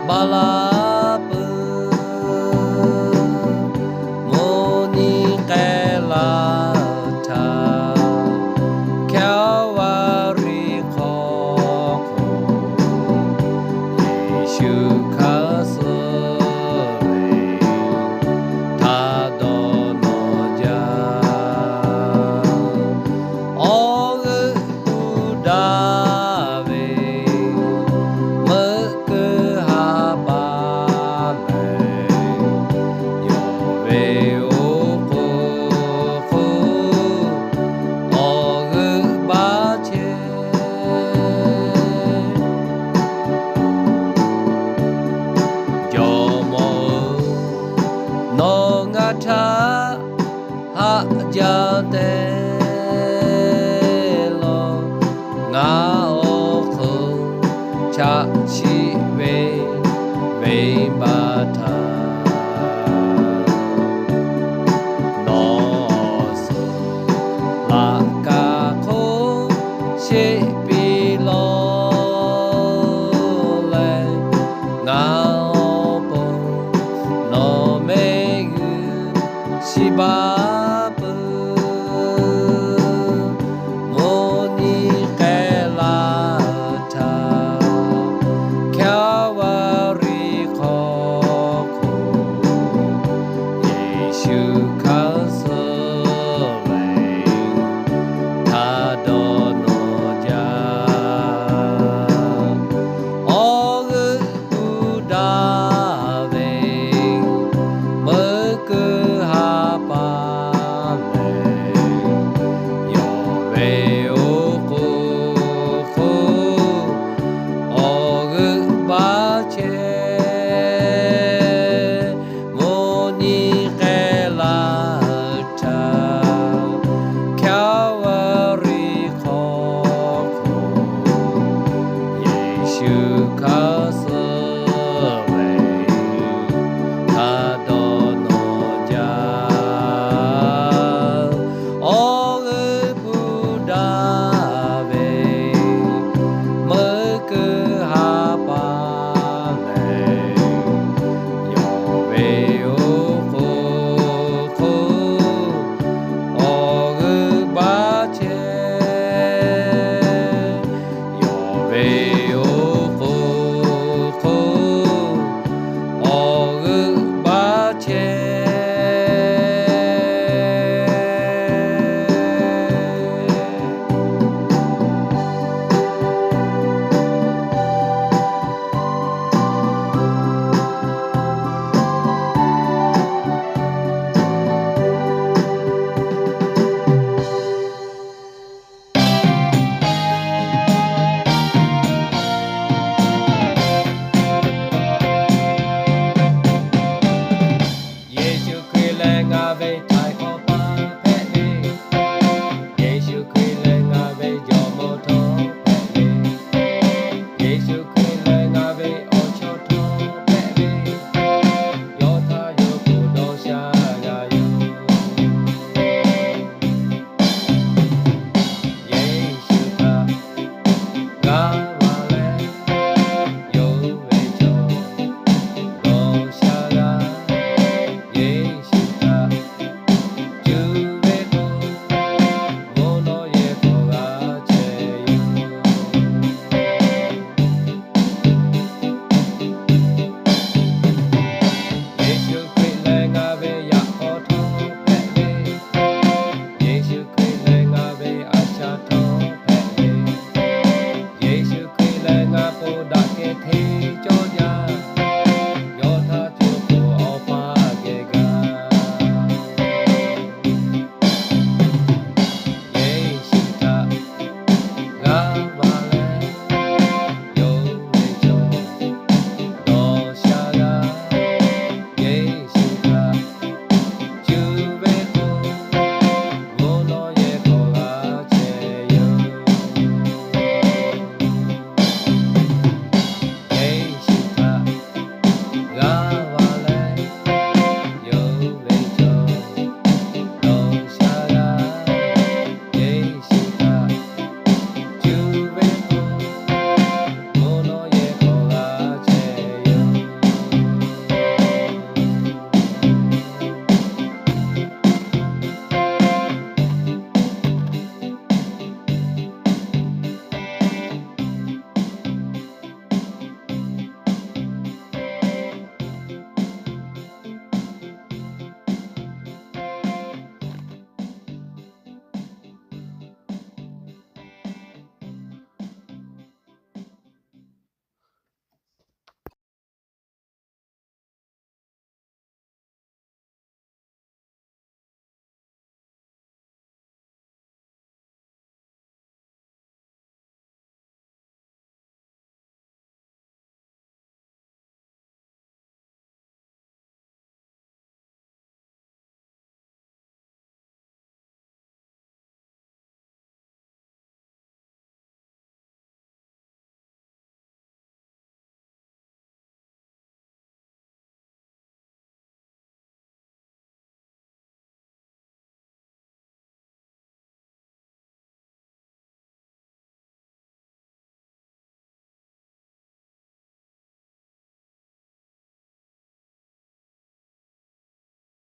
baˬ laˇ peuˬ. Mvuhˇ nyi k'ai laˇ htaˇ, Caˇvaˍriˆ hk'aw hk'oˆ Yeˍsuˆ hkanˍ suh ve htaꞈ dawˇ nawˇ jaˇ. Awˬ g'euˆ pu daꞈ ve meuˆ keuˆ ha pa lehˬ, yawˬ ve oˇ k'o hk'oˆ awˬ g'euˆ baˇ chehˇ. Jawˇmawˇ-oˬ, nawˬ ngaˬ htaꞈ haꞈ jaˇ te law. Ngaˬ awˬ hk'oˆ chaꞈ chiˆ ve venˇbaˆ htaꞈ nawˬ awˬ suhˍ laꞈ ka hk'oˆ sheˆ piˇ law leh, ngaˬ awˬ pon nawˬ mehˆ g'uiˬ shiˍ baˬ